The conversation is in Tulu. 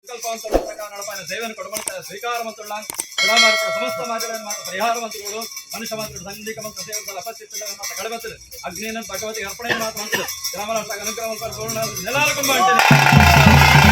ಸಂಕಲ್ಪ ಪ್ರಕಾರ ನಡಪಾಯಿನ ಸೇವೆಯನ್ನು ಕೊಡಮಂತ ಸ್ವೀಕಾರ ಮಂತುಳ್ಳ ಗ್ರಾಮಾರ್ಪಣ ಸಮಸ್ತ ಮಾಜಗಳನ್ನು ಮಾತ್ರ ಪರಿಹಾರ ಮಂತ್ರಿಗಳು ಮನುಷ್ಯ ಮಾತ್ರ ಸಂಧಿಕ ಮಂತ್ರ ಸೇವೆ ಅಪಸ್ಥಿತ ಮಾತ್ರ ಕಳಬತ್ತರು ಅಗ್ನಿಯನ್ನು ಭಗವತಿ ಅರ್ಪಣೆ ಮಾತ್ರ ಮಂತ್ರಿ ಗ್ರಾಮರಾಷ್ಟ್ರ ಅನುಗ್ರಹ ಪೂರ್ಣ ನೆಲಾರ ಕುಂಬ.